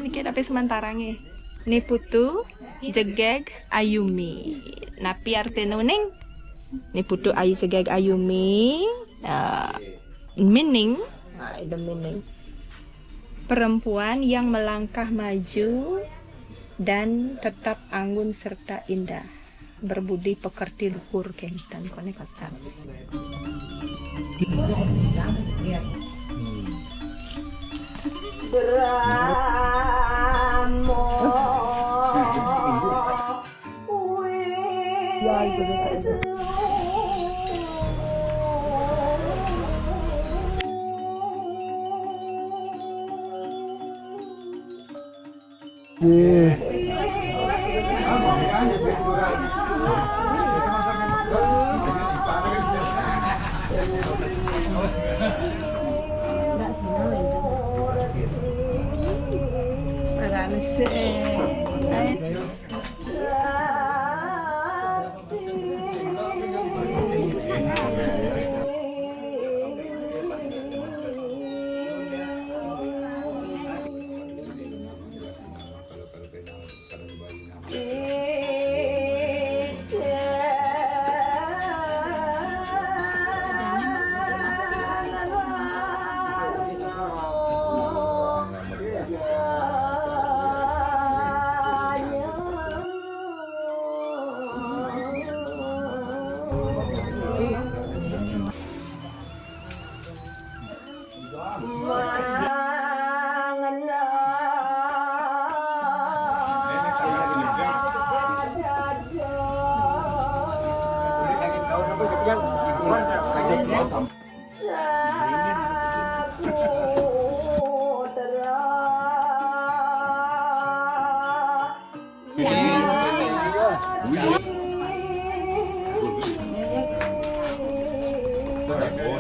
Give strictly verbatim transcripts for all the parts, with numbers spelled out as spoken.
Niki tapi sementara nggih. Ni putu jegeg Ayumi. Napi artine uning? Ni putu ayu jegeg Ayumi. Uh, meaning, uh, the meaning. Perempuan yang melangkah maju dan tetap anggun serta indah. Berbudi pekerti luhur kenten kone kacan.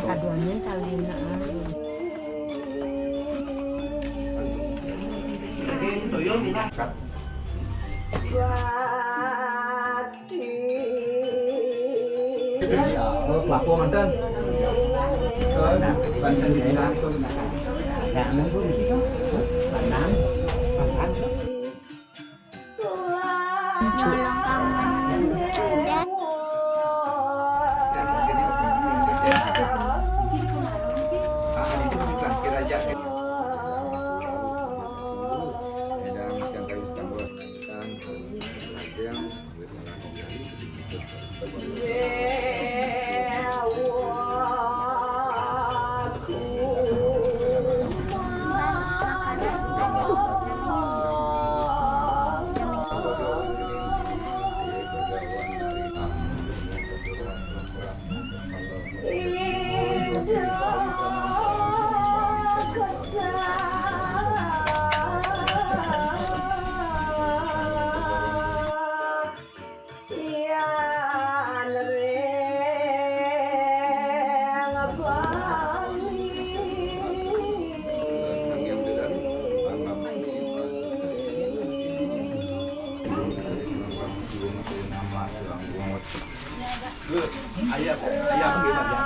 Kaduanya kali na. Pelaku mantan. Mantan di langsung. Nah, nunggu di situ. Tenang. Tenang. Ayam, ayam gimana?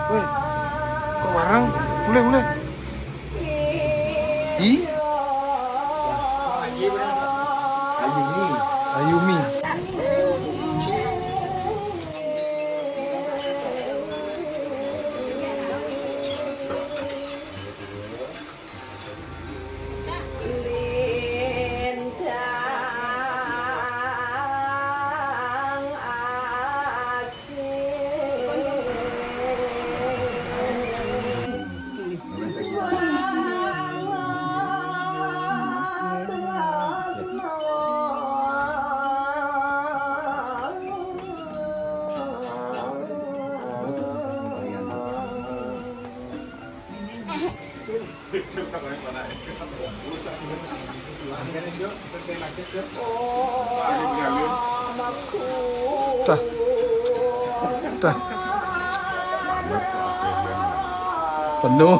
Woi, kok warang? Mulai, mulai. Di? Ayumi. Ayumi. Dah. Dah. Penuh.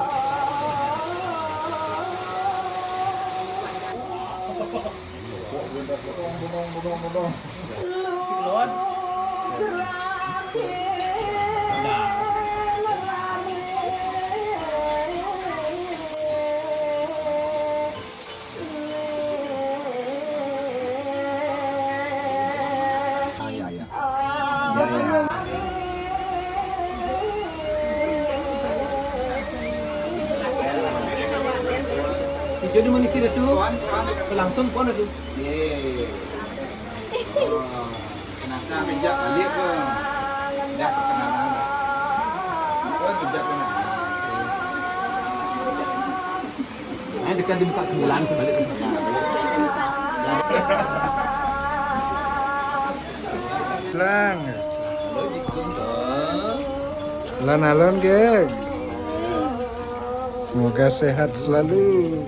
Jadi mana kira tu? Langsung pun ada. Kenapa pijak balik ke? Dah perkenalan. Apa pijak kena? Nah, dekat dia buka kemulan sebalik. Lang. Alon-alon, geng. Semoga sehat selalu.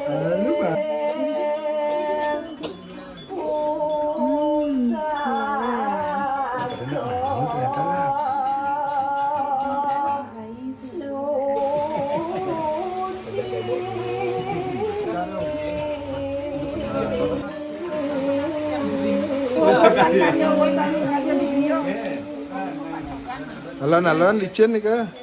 Halo, Pak. Ternyata lah. Alon-alon licin nih, Kak.